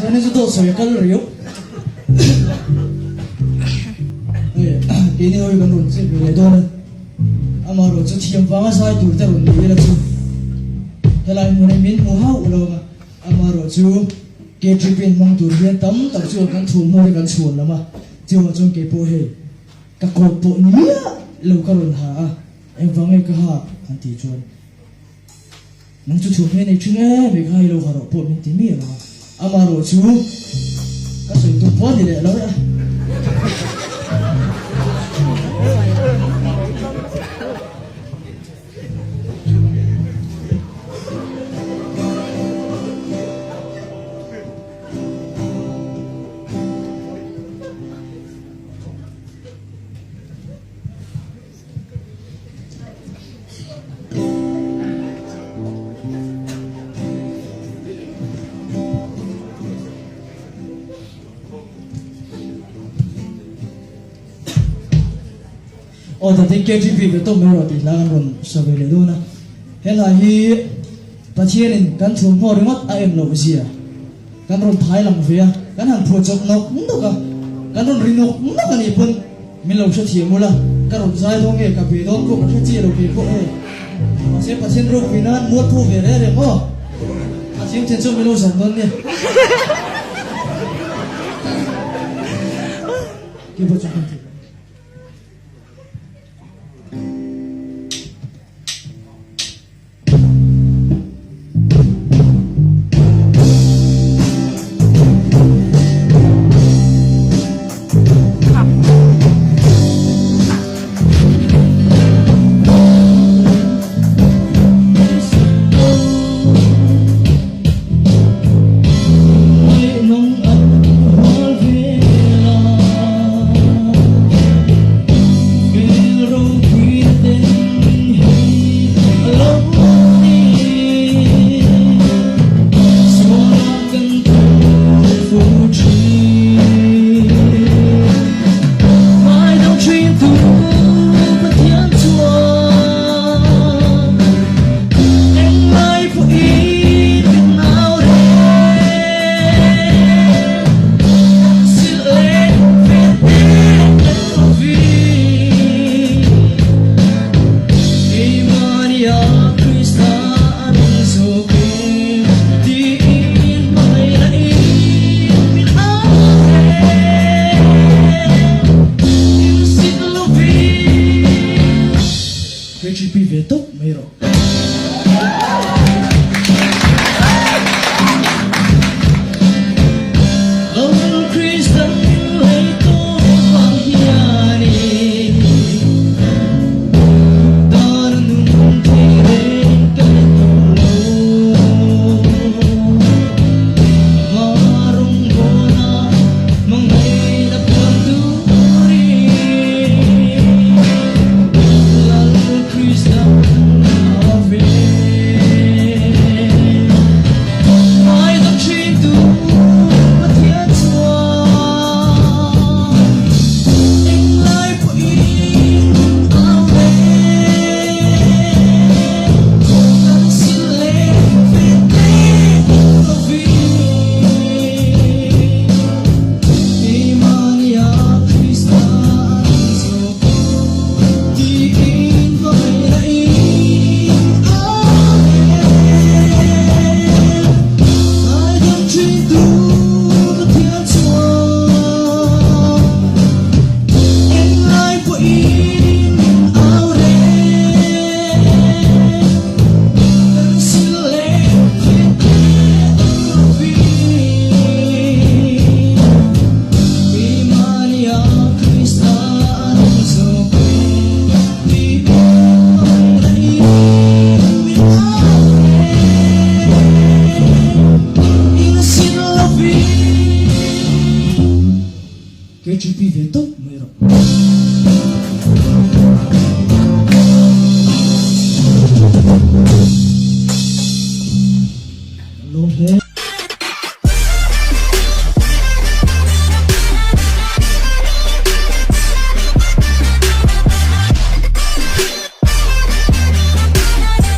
Zanin chu dawt sawi a kal riau. Hei keini ho hi kan rawn chep ve leh dawn a. Amaherawh chu thiam vanga zai tur te rawn ni ila chu helai hmun hi min hmu hauh lo ang a. Amaherawh chu KTP in hmang tur hian tam tak chuan kan thuamhnaw te kan chhuan lam a. Chuvang chuan keipawh hei ka kawt pawh ni miah lo ka rawn ha a. Engvang nge ka ha an tih chuan. Nang chu thuam hian ei thin em em kha hei lo ha rawh pawh min ti miah lo a, amah rawh chu ka sawi tum pawh a ni leh lo e. Aw Datin KTP ve tawp mai rawh tih hla kan rawn sa ve leh dawn a. He hla hi Pathianin kan thuamhnaw ringawt a en loh zia kan rawn thai lang ve a, kan han phuah chawp nawk nawk a, kan rawn ri nawk nawk a nih pawn Min lo hrethiam ula, ka rawn zai dawn nge ka ve dawn pawh ka hre chiah lo kei pawh e. Mahse Pathian ropui nan mualpho ve reng reng aw. A thiam thian chuan min lo zawm dawn nia. Keyboard chu hman theih lo. KGP ve tawp mai rawh. KGP ve tawp.